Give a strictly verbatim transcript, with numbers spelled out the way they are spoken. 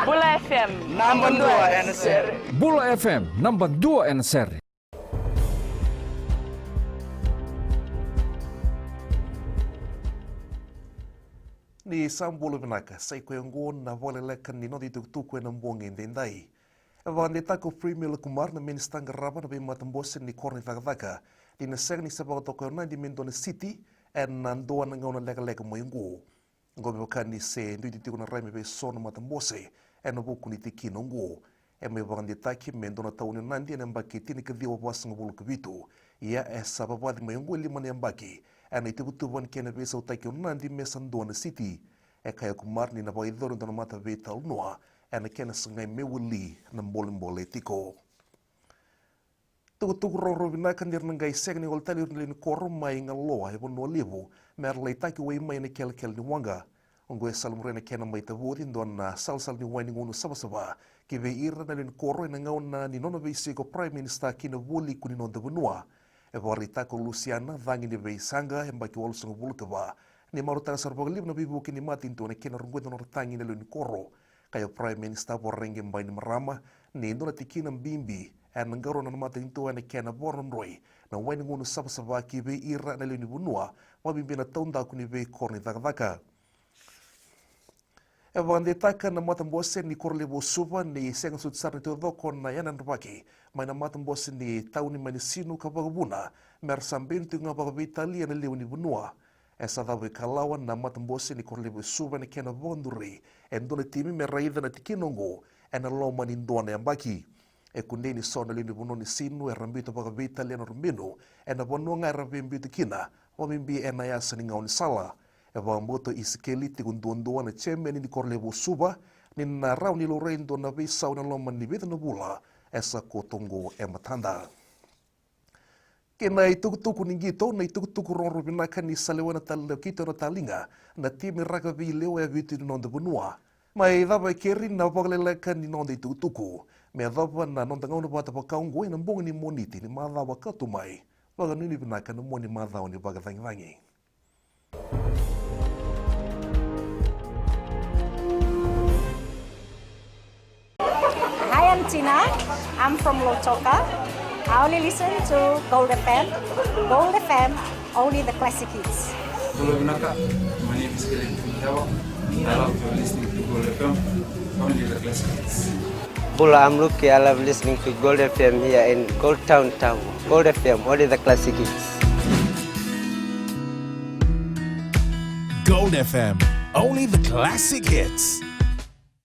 Bula F M, namba dua ena sere. Bula F M, namba dua ena sere. Ni sa bula vinaka, sa i koya oqo na vakaleleka ni noda itukutuku ena bogi edaidai. E vakadeitaka o Premier Lekumar na minisita qarava na veimatabose ni koro ni cakacaka ni na sega ni se vakatoka o Nadi me dua na siti ena dua na gauna lekaleka mai oqo. Oqo me vaka ni se duidui tiko na rai mai vei so na matabose ena vuku ni tikina oqo. E mai vakadeitaki me dua na tauni o Nadi ena yabaki tinikaciwa vasagavulu ka vitu. Ia e sa vavaci mai oqo e lima na yabaki ena ituvatuva ni kena veisautaki o Nadi me sa dua na siti. E kaya o Kumar ni na vakayacori e dua na mataveitalonoa ena kena sagai me wali na bolebole tiko. Tukutuku rogorogo vinaka ni ra na qai sega ni gole tale o ira na lewe ni koro mai Galoa e Vanua Levu me ra lai taki wai mai ena kelekele ni waqa. Oqo e salamuria na kena mai tavoci e dua na salasala ni wai ni gauna savasava ki vei ira na lewe ni koro ena gauna ni nona veisiko o Prime Minister ki na vualiku ni noda vanua. E vakaraitaka o Lusiana Cagi ni Veisaqa, yabaki walusagavulu ka va, ni marautaka sara vakalevu na veivuke ni matanitu ena kena rogoci na nodra tagi na lewe ni koro. Kaya o Prime Minister Voreqe Bainimarama ni dua na tikina bibi ena qarauna na matanitu ena kena vakadrodroi na wai ni gauna savasava ki vei ira na lewe ni vanua, vakabibi na taudaku ni veikoro ni cakacaka. E vakadeitaka na matabose ni koro levu o Suva ni sega soti sara ni taucoko na yanayana draki mai na matabose ni tauni mai Nisinu ka vakavuna me ra sa benu tiko ga vakaveitalia na lewe ni vanua. E sa cava i Kalawa na matabose ni koro levu e Suva ena kena vakaduri e dua na timi me raica na tikina oqo ena loma ni dua na yabaki. E kunei ni so na lewe ni vanua o Nisinu era biuta vakaveitalia na nodra benu ena vanua ga era via biuta kina, vakabibi ena yasa ni gaunisala. E vakabauta o Isikeli Tikuduadua na chairman ni koro levu o Suva ni na rawa ni laurai e dua na veisau ena loma ni vica na vula e sa koto oqo e matada. Kei na itukutuku ni qito, na itukutuku rogorogo vinaka ni sa lewena tale o keitou na taliga na timi rakavi lewe vitu ni noda vanua. Mai cava e keri na vakaleleka ni noda itukutuku me yacova na noda gauna vata vaka oqo ena bogi ni Moniti ni macawa ka tu mai. Vakanuinui vinaka na mua ni macawa ni vakacagicagi. Hi, I'm Tina. I'm from Lautoka. I only listen to Gold F M. Gold F M, only the classic hits. Bula vinaka. My name is Kevin Fumitawa. I love to listening to Gold F M. Only the classic hits. Bula, I'm Luke. I love listening to Gold F M here in Gold Town, Tawa. Gold F M, only the classic hits. Gold F M, only the classic hits.